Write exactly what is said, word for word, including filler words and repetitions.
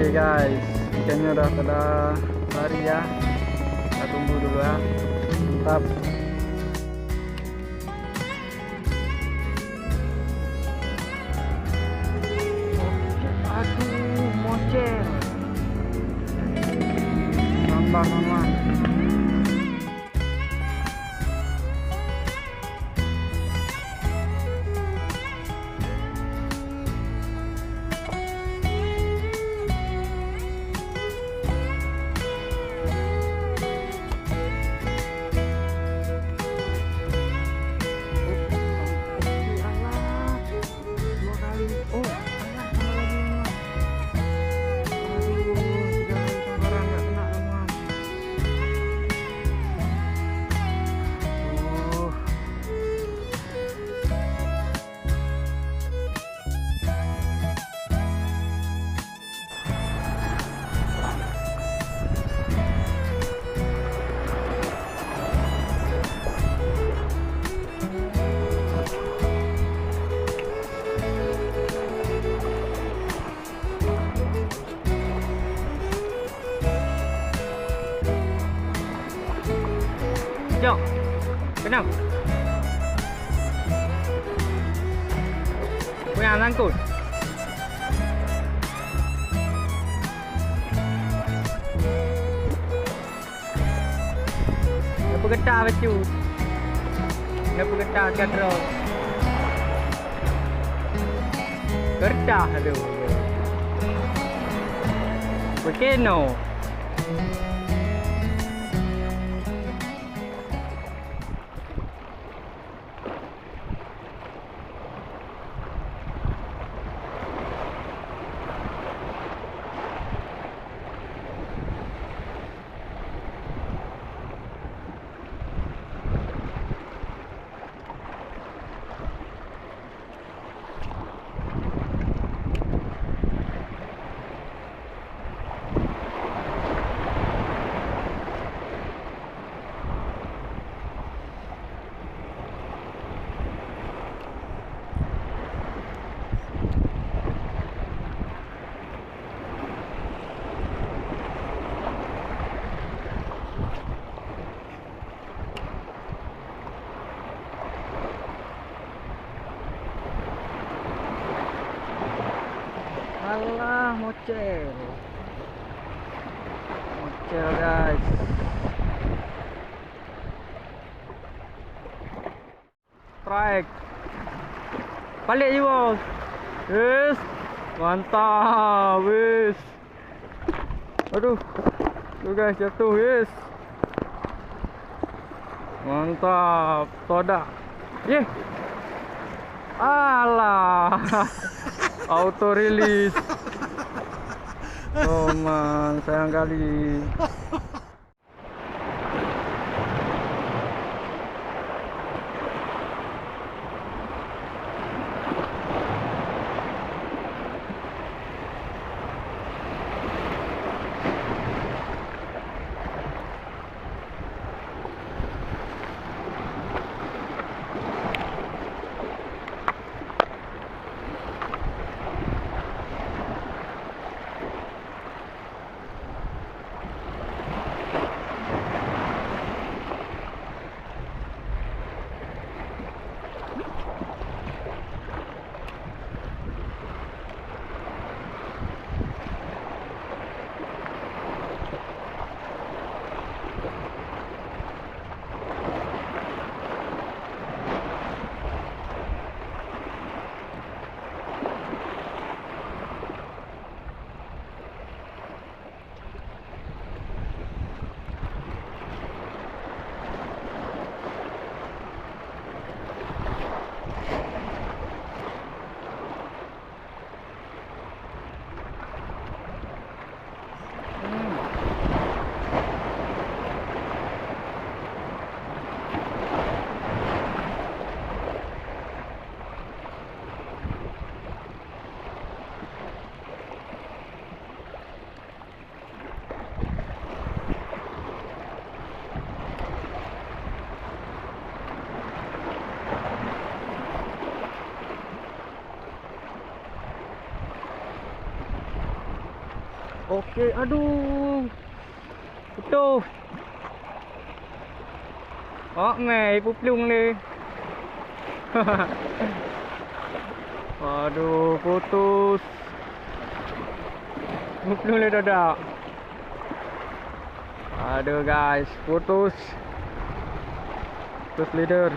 Oke guys, ikannya udah pada lari ya. Kita tunggu dulu ya. Mantap. Aduh, mocel. Gambar, teman-teman. Dua kali. Oh, alah, tambah lagi, teman-teman. Aduh, tiga kali tangkaran nggak kena, teman-teman. Aduh. Jok. Kenapa? Punya sangkut. Neupeugeutak bacut. Neupeugeutak siat droe. Geureutah lôn. Beukeunoe. Alah, mocel. Mocel, guys. Strike. Balik je, bos. Yes. Mantap, yes. Aduh. Tu guys, jatuh, yes. Mantap. Sodak. Yeh. Alah. Auto release. Oh man, sayang kali. Oke, aduh. Putus. Oh, meh, ipuplueng le. Aduh, putus. Ipuplueng le dadak. Aduh, guys, putus. Putus leader.